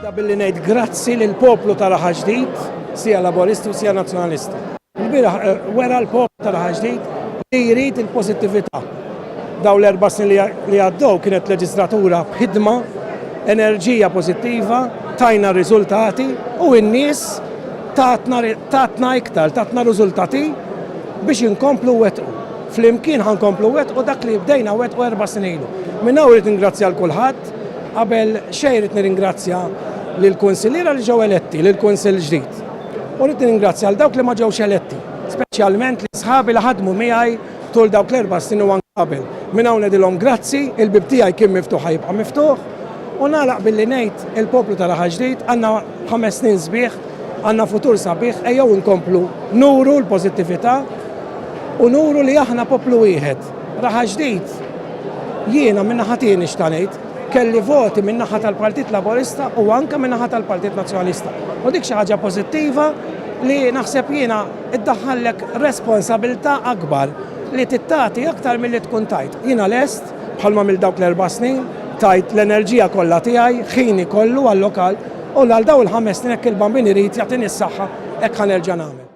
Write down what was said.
Nibda billi ngħid grazzi lill-poplu ta' Raħal Ġdid, sija Laboristi u sija Nazzjonalisti. Ilbieraħ wera l-poplu ta' Raħal Ġdid li jrid il-pożittività. Dawn l-erba' snin li għaddew kienet leġislatura b'ħidma, enerġija pożittiva, tajna r-riżultati u n-nies tatna tatna iktar, tatna riżultati biex inkomplu nwettqu. Flimkien ħa nkomplu nwettqu dak li bdejna nwettqu erba' snin ilu. Minn hawn irrid ningrazzja 'l kulħadd. Qabel xejn irrid nirringrazzja lill-kunsilliera li ġew eletti, lill-kunsill ġdid. U rrid nirringrazzja għal dawk li ma ġewx eletti, speċjalment lil sħabi li ħadmu miegħi tul dawk l-erba' snin u anke qabel. Minn hawn ngħidilhom grazzi, il-bieb tiegħi kien miftuħ ħa jibqa' miftuħ. U nagħlaq billi ngħid il-poplu ta' Raħal Ġdid għandna ħames snin sbieħ, għandna futur sabiħ, ejjew inkomplu nuru l-pożittività u nuru li aħna poplu wieħed. Raħal Ġdid, jiena min-naħa tiegħi nixta' ngħid, kelli voti min-naħa tal-Partit Laburista u anke min-naħa tal-Partit Nazzjonalista. U dik xi ħaġa pożittiva li naħseb jiena iddaħħallek responsabilità akbar li trid tagħti aktar milli tkun tajt. Jiena lest, bħalma għamilt dawk l-erba' snin, tajt l-enerġija kollha tiegħi, ħini kollu għal-lokal u għal dawn il-ħames snin hekk il-Bambin irid jagħtini s-saħħa hekk ħa nerġa' nagħmel.